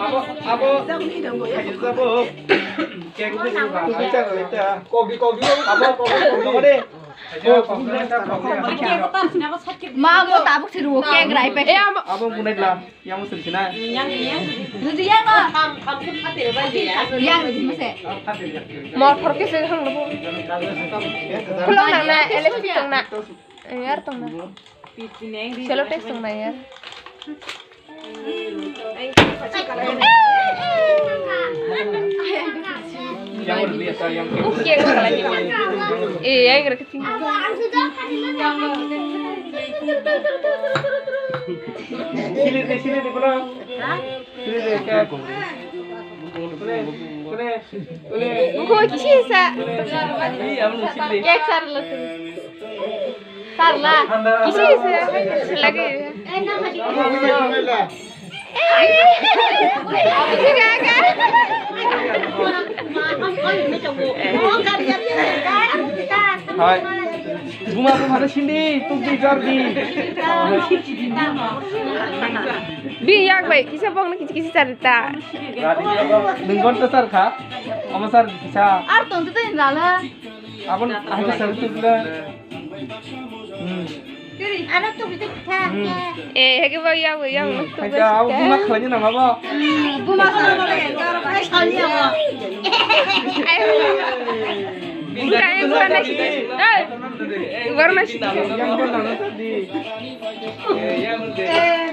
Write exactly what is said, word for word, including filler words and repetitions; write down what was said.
Abo, abo, abo. Kogi, kogi, abo, kogi, kogi. Ma, abo tabuk si ruo, cake rai pe. Abo bunai la. Yang mesti di sini. Yang, yang. Yang di masa. Motor ke sih hang lebu. Pulang nang na, L S P tong na. Yang ar tong na. Selo tes tong na ya. Yang lebih biasa, yang. Eh, yang kira kecil. Sini deh, sini deh, pulang. Sini deh, Kak. Sini, sini. Buku kisi sa. Kek sar lo tu. Sar la. Kisi sa. Lagi. Hai. Buma buma da sindi, tuk di jar di. Bi yak bai, kisa bong na kisi kisi jar ta. Nung gon ta sar kha. Ama sar kisa. Ar ton tu tin lala. Abon ahta sar tu la. Hmm. Ano tu tu kha. Hmm. Eh, hege ba ya ba ya. Hmm. Hai ta, abu buma khlai ni nama ba. Hmm, buma khlai ni nama ba. Ai, sali ya ba. Ai. Buka yang buka nasi. Eh, buka nasi. Yang buka nasi tadi. Eh, yang buka. Eh,